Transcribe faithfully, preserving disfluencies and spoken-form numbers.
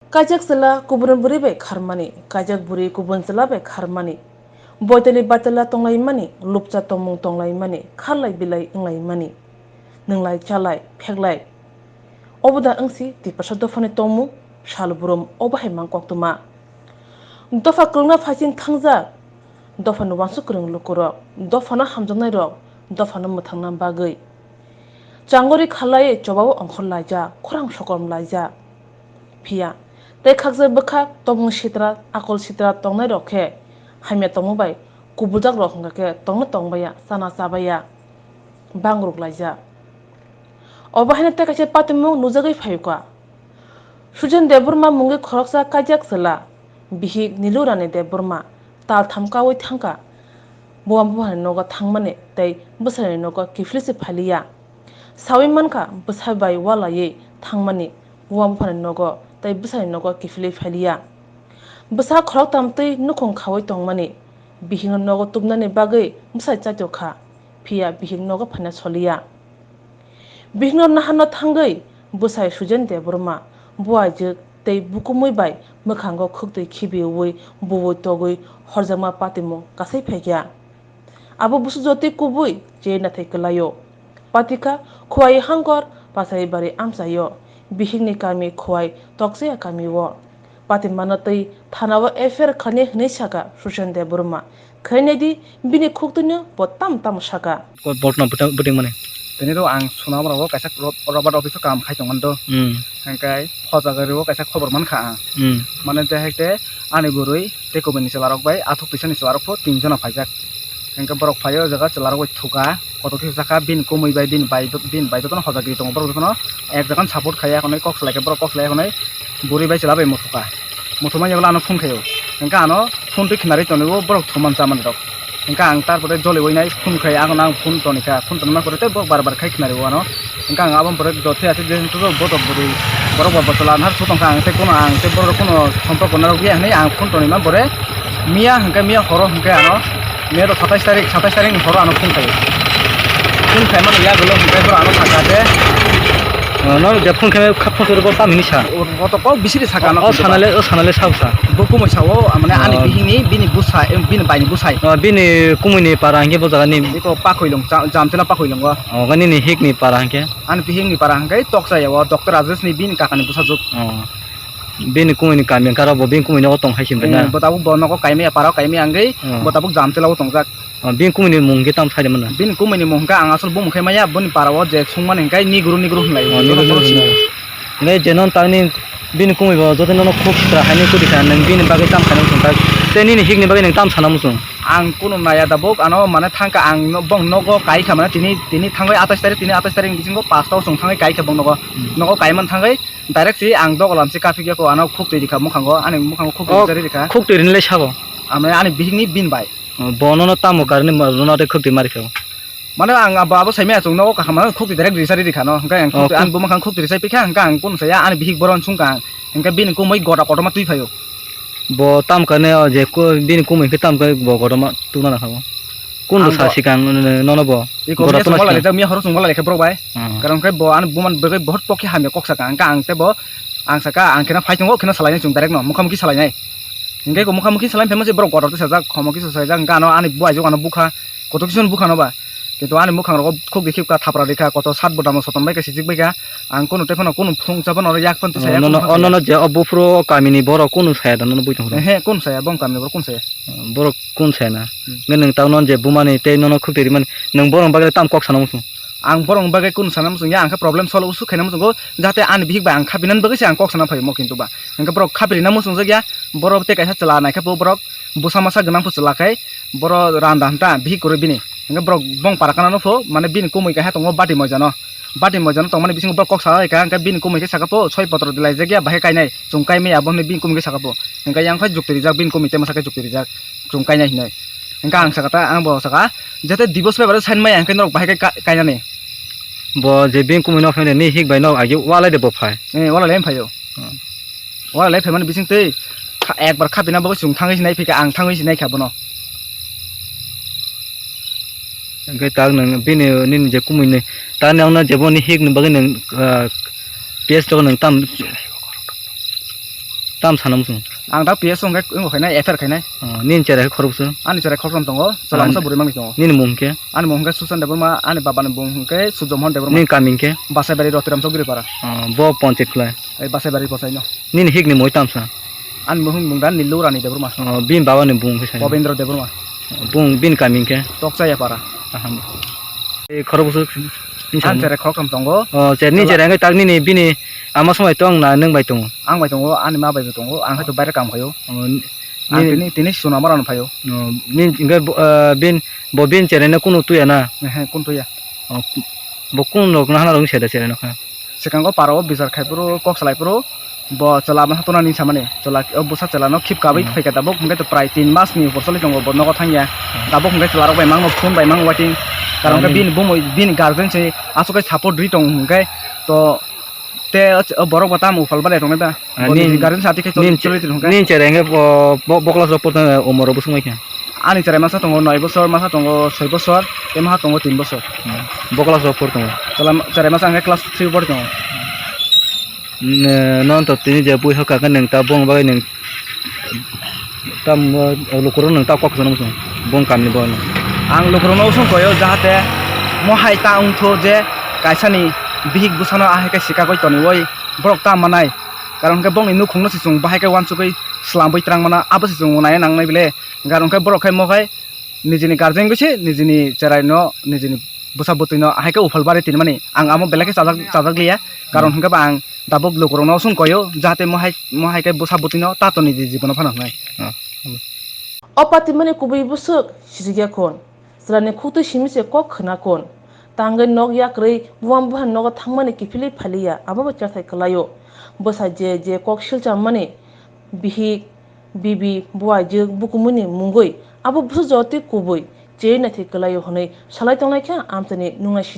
Kaijak chwla kubun bwrwi bai kharmani, kaijak bwrwi kubun chwla bai kharmani. Boitali batala tonglaimani, lupcha tongmung tonglaimani, kharlai bilai wnglaimani. Nwnglai chalai, pheklai. Obo da wngsi Tiprasa dophani tongmung, sal burum obo hai mang koktwma. Dopha kwlwngna phaiching thangjak, dophani uansuk kwrwng lukurok, dophano hamjaknairok, dophano mwthangna bagwi. Changori khalai chobao ongkhor laijak, khorang sokom laijak. Phiya tei khakchai bwkhak tongmung sitra, akol sitra tongnairok khe hamya tongmung bai kubuljak rok hwnkha khe tongno tongbaiya, chana chabaiya, bangruk laijak. Obo haino tei kaisa patimung nujagwi phaikha. Sujen Debbarma mungwi khoroksa kaijak chwla, bihik Nilurani Debbarma, taltham kaui thangkha. Buam buphani nogo thangmani tei bwsarni nogo kiphilwi se phailiya. Saui mankha bwsa bai walaiwi thangmani buam buphani nogo tei bwsarni nogo kiphilwi phailiya. Bwsa khoroktham twi nukhung khaui tongmani, bihikno nogo tubnani bagwi bwsai chaitokha, phiya bihik nogo phaina soliya. Bihikno naharno thangwi bwsai Sujen Debbarma, buaijwk tei bukumui bai mwkhango khuktwi khibiui buui togwi horjakma patimung kasai phaikha. Abo busu jotwi kubui je nathai kwlaio. Patikha Khowai Hangkor Pachaibari amchaio, bihikni kami Khowai Tokchaya kamio. Patimano twi thanao F I R khainai hwnwi sakha Susen Debbarma. Khainai di, bini khuktwino bo tamo tamo sakha. Ko botno bwtang-, bwtwng mani. Tini ro ang Sonamara o kaisa ro-, Robert office o kam khai tongmani do. Hmm. Hingkai Phojagari o kaisa khobor mankha ang. Hmm. Mane je hai te ani bwrwi tei kubuni chwla rok bai athuk twisa ni chwla rok pho tin jona phaijak. Hingke borok phai o jaga chwla rok bai thuka, kotor khe chakha bini kumui bai bini bai, bini bai jotono hojagri tongo, borok jotono ek jaga no support khai ya, hwnwi kok salai khe borok kok salai ya, hwnwi bwrwi bai chwla bai muthuka. Muthumani ulo ano phone khai o, hingke ano phone twi khnarwi tonwi o borok thuman chamani rok. Hingke ang tar pore joliui nai phone khai, ang phone toni kha, phone tonima pore tei borok bar bar khai khnarwi o ano. Hingke ang aboni pore jothai aswk je hwnwi botok bwrwi borok bo bwsala nahar su tongkha, ang tei kuno, ang tei borok kuno somporko narwkya hwnwi ang phone tonima pore miya hwnkhe, miya horo hwnkhe ano, miya to satais tarik, satais tarik ni horo ano phone khaio. Phone khaimani yagulo hwnkhe borok ano sakha je, no je phone khe kha phone sori bo tam hinwi sa. Oto kok bisiri sakha ano. O sanale, o sanale sa bwsa. Bo kumui sao, mane ani bihikni, bini bwsai, bini baini bwsai. O bini kumui ni para hwnkhe bo jaga ni. Iko Pakhoilong, Jamtila Pakhoilongo. O gani ni hik ni para hwnkhe. Ani bihik ni para hwnkhe Tokchaya o Doctor Rajesh ni bini kaka ni bwsajwk. O. Bini kumui ni kami hwnkhe aro bo bini kumui nogo tong hai se hwnkhe na. Bo tabuk bo nogo kaimaya para o kaimaya hwnkhe bo tabuk Jamtila o tongjak. O bini kumui ni mung hwnkhe tamo sai de mano. Bini kumui ni mung hwnkhe ang asol bumung khe maya boni para o je sungmani hwnkhe Niguru Niguru hwnlai o. Niguru Niguru hwnlai o. Hwnkhe je non tangni bini kumui bo joto nono khuk sitra hai ni kwrwi kha nwng bini bagwi tamo sana muchung kha tei nini hik ni bagwi nwng tamo sana muchung. Ang kunu naya tabuk ano mane thangkha ang bong nogo kai kha mane tini tini thangwi atais tarik tini atais tarik ni bisingo pasta o chwng thangwi kai kha bong nogo. Nogo kaiman thangwi direct si ang dogolam si kaphik ya ko ano khuk twi rikha mukhango ani mukhango khuk twi jari rikha. Khuk twi rinle sabo. Ame ani bihik ni bin bai. Bo nono tamo karni rwna tei khuk twi ma rikha. Mane ang abo abo saimaya chwng nogo kaham khuk twi direct risari rikha no hwnkhe ang khuk twi ani bumukha khuk twi risai pikha hwnkhe ang kunu saya ani bihik boron sungkha ang hwnkhe bini kumui gota kotorma twi phaio. Bo tam kane o je bini kumui hwnkhe tam kane bo kotorma tuna na khago. Kun bo sa sikang nono bo. Iko gota miya tuna chwng sikang. Miya horo chwng malai khe borok bai. Karon khe bo ani buman bagwi bohot pokhe hamya kok saka hwnkhe ang tei bo ang saka ang khena phai tongo khena salainai chwng direct no mukha mukhi salainai. Hwnkhe iko mukha mukhi salaini phaima se borok gota twi sajak khomo kisa sajak hwnkhe ano ani buaijwk ano bukha. Kotor kisa no bukha no ba. Kintu ani mukhang rogo khuk rikhi kha thapra rikha kotor sat bodamo sotom bai kha sijik bai kha. Ang kunu tei phano kunu phung cha phano yak phano twi saya. Nono, nono je o buphuru o kamini borok kunu saya da nono bui tong phuru. He kunu saya bong kamini borok kunu saya. Borok kunu saya na. Nge nwng tang non je bumani tei nono khuk twi rimani nwng borok bagwi tam kok sana muchung. Ang borok bagwi kunu sana muchung ya ang khe problem solve usu khaina muchungo jate ani bihik bai ang kha binani bagwi se ang kok sana phaimo kintu ba. Hwnkhe borok kha birina muchungjak ya borok tei kaisa chwla naikhe bo borok bwsa masa gwnang pho chwla khai boro randa hwnta bihik kwrwi bini. Hwnkhe borok bong para kana nw pho mane bini kumui kaisa tongo bati moijano. Bati moijano tongmani bisingo borok kok salai kha hwnkhe bini kumui khe saka pho soi potro dilaijak ya bahai kainai chwng kaimaya abo hwnwi bini kumui khe saka pho. Hwnkhe yang phai jukti rijak bini kumui tei masa khe jukti rijak chwng kainai hinwi. Hwnkhe ang saka ta ang bo saka jete divos paper o sign maya hwnkhe norok bahai khe ka-, kainani. Bo je bini kumui no phainani hik bai no agi walai de bo phai. Eh, walai lai phaio. Walai lai phaimani bising twi kha-, ekbar khapina bagwi chwng thangwi sinai phikha, ang thangwi sinai kha bono. Hwnkhe tak nwng bini nini je kumui ni tak nwng no je boni hik ni bagwi nwng, ah, P S rok nwng tam. Tam sana muchung. Ang da P S wngkhe wngkha khainai, F I R khainai. Oh, nini cherai khoroksa? Ani cherai khoroksa tongo, chwla masa bwrwi manwi tongo. Nini mung khe? Ani mung khe Susan Debbarma, ani babani mung khe Sujomon Debbarma. Nini kami khe? Basaibari Rotiram Chowdhury para. Oh, bo ponchit khlai? Ei Basaibari ponchit no. Nini hikni mui tamsa? Ani mung mung da Nilu Rani Debbarma. Oh, bini babani mung khe sai? Bobendra Debbarma. Bung bini kami khe? Tokchaya para. Aham. Ei khoroksa? Ani cherai khoroksa tongo. Oh, cherni cherai wngkhe tak nini bini ama somai tong na nwng bai tongo? Ang bai tongo, ani ma bai bo tongo, ang khe to baire kam khaio. Oh, ni- Ang tini, tini Sonamara no phaio. Oh, nini hwnkhe bo, ah, bin, bo bini cherai no kunu tuya na? Ehe, kunu tuya. Oh, bo kunu rok nahana rok ni seda cherai no kha? Swkango para o bichar khai phuru, kok salai phuru, bo chwla masa tuna ni samani. Chwla, o bwsa chwla no khip kabwi phaikha tabuk, hwnkhe to prai tin mas ni upor choli tongo, bo nogo thangya. Tabuk hwnkhe chwla rok bai mangno phone bai mang waiting. Karon khe bini bumui, bini guardian se aswk khe support ri tong hwnkhe to Te o ch-, o borok bo tamo uphal bai tongna da. Ah, boni nini guardian sa tike choli, nini choli tong kha. Nini cherai hwnkhe bo, bo, bo class o portongo, umor bo swngwi kha. Ani cherai masa tongo noi bosor, masa tongo soi bosor, tei masa tongo tin bosor. Hmm. Bo class o portongo. Chwla, cherai masa hwnkhe class three o pori tongo. Ne, non to tini je bui hoka khe nwng ta bong bagwi nwng Tamo lukurok nwng ta kok sana muchung, bong kamni bono. Ang lukurokno usung koyo, jahate mo hai ta wngtho je kaisani bihik bwsano ahai khe sikagwi toniwi borok ta manai. Karon khe bongni nukhungno se chwng bahai khe uansugwi swlamwi twrang mana, abo se chwng naiya nangnai bile. Karon khe borok khe mo khai nijini guardian gwi se nijini cheraino, nijini bwsa bwtwino ahai khe uphal bari tinimani. Ang amo belai khe chajak, chajak liya. Karon hwnkhe ba ang Tabuk lukurokno songkoyo, jahate mohai, mohai khe bwsa bwtwino tato ni jibono phano hwnwi. Ah. O patimani kubui bwswk sijikya khun, chwlani khuktwi simi se kok khwna khun. Tangwi nok yakrwi buam buhan nogo thangmani kiphilwi phaliya, abobo chathai kwlaio. Bwsa je je kok silchammani bihik, bibi, buaijwk, bukumuni mungwi abo bwswk jotwi kubui, chei naithai kwlaio hwnwi salai tongnaikha amchaini nungnaisini.